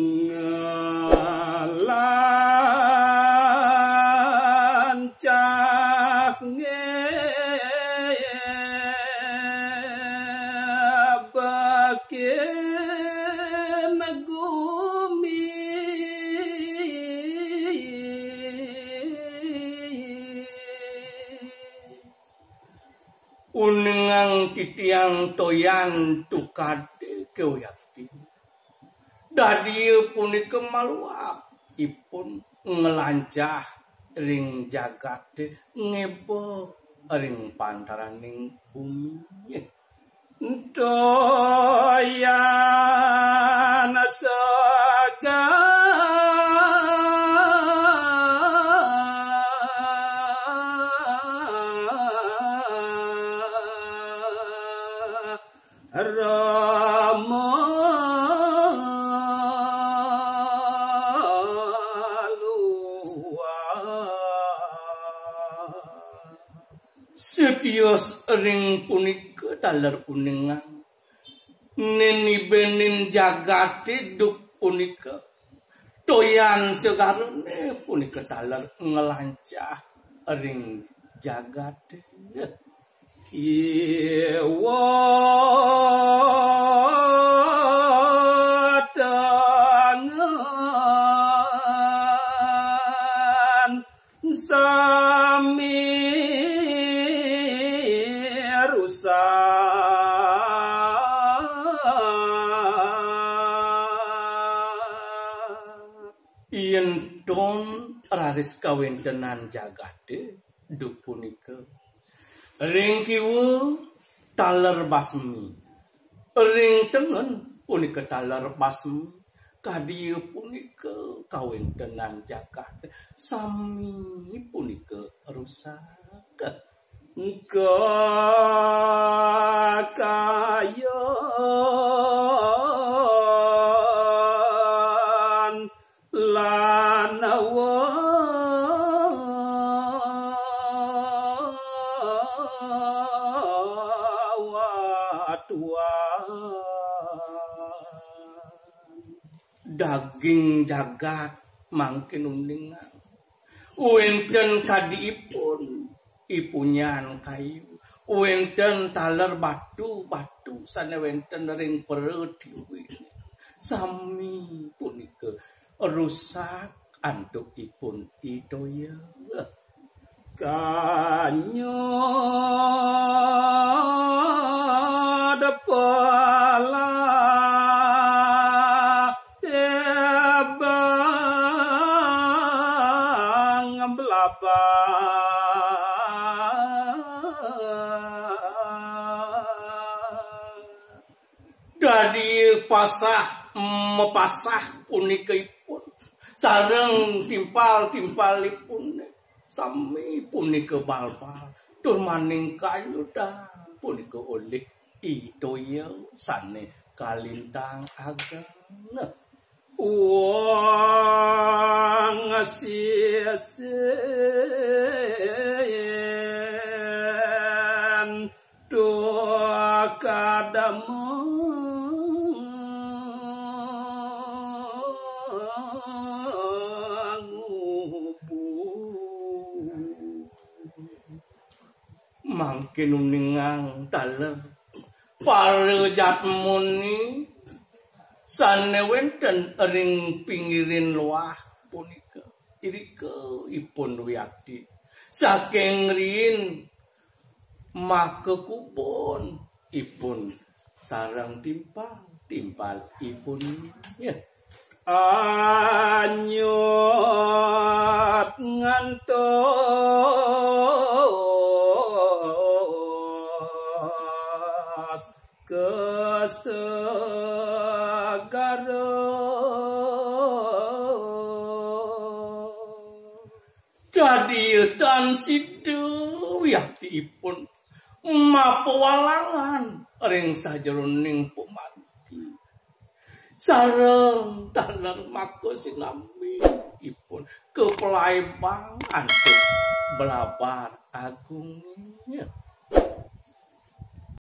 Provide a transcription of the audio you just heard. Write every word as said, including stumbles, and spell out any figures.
Ngalancah ngebekin gumi. Uningang titiang toyan tukad kewayakti. Dadi punika maluap ipun nglancah ring jagate ngebek ring pantaraning bumi. Toyan saga Rama luar. Setios ring punika taler uningang. Ninibenin jagate duk punika. Toyan segarane punika taler nglancah ring jagate. Kiwa tangan sami rusak. Yen ton raris kawentenan jagate duk punika. Ring kiwa taler basmi. Ring tengen punika taler basmi. Kadi punika kawentenan jagat sami punika rusak. Kakayan lan wewatuan. Daging jagat mangkin uningang. Wenten kadi ipun, ipunyan kayu. Wenten taler batu, batu sane wenten ring peretiwi. Sami punika rusak antuk ipun I Toya. Kanyod pala ebang blabang. Dadi pasah mapasah punika ipun, sareng timpal-timpalipun sami punika balbal, tur maning kanyudang punika olih I Toya sane kalintang ageng. Wong sisin duka damang ngubu. Mangkin uningang taler para jatmuni sane wenten ring pinggirin loah punika. Irika ipun wiakti. Saking riin makakubon ipun sareng timpal-timpal ipun. Ya. Anyut ngantos ka segara. Dadi tan sida wiaktiipun mapawalangan ring sajeroning pamargi. Sareng taler maka sinamiipun kapalaibang antuk blabar agungnya.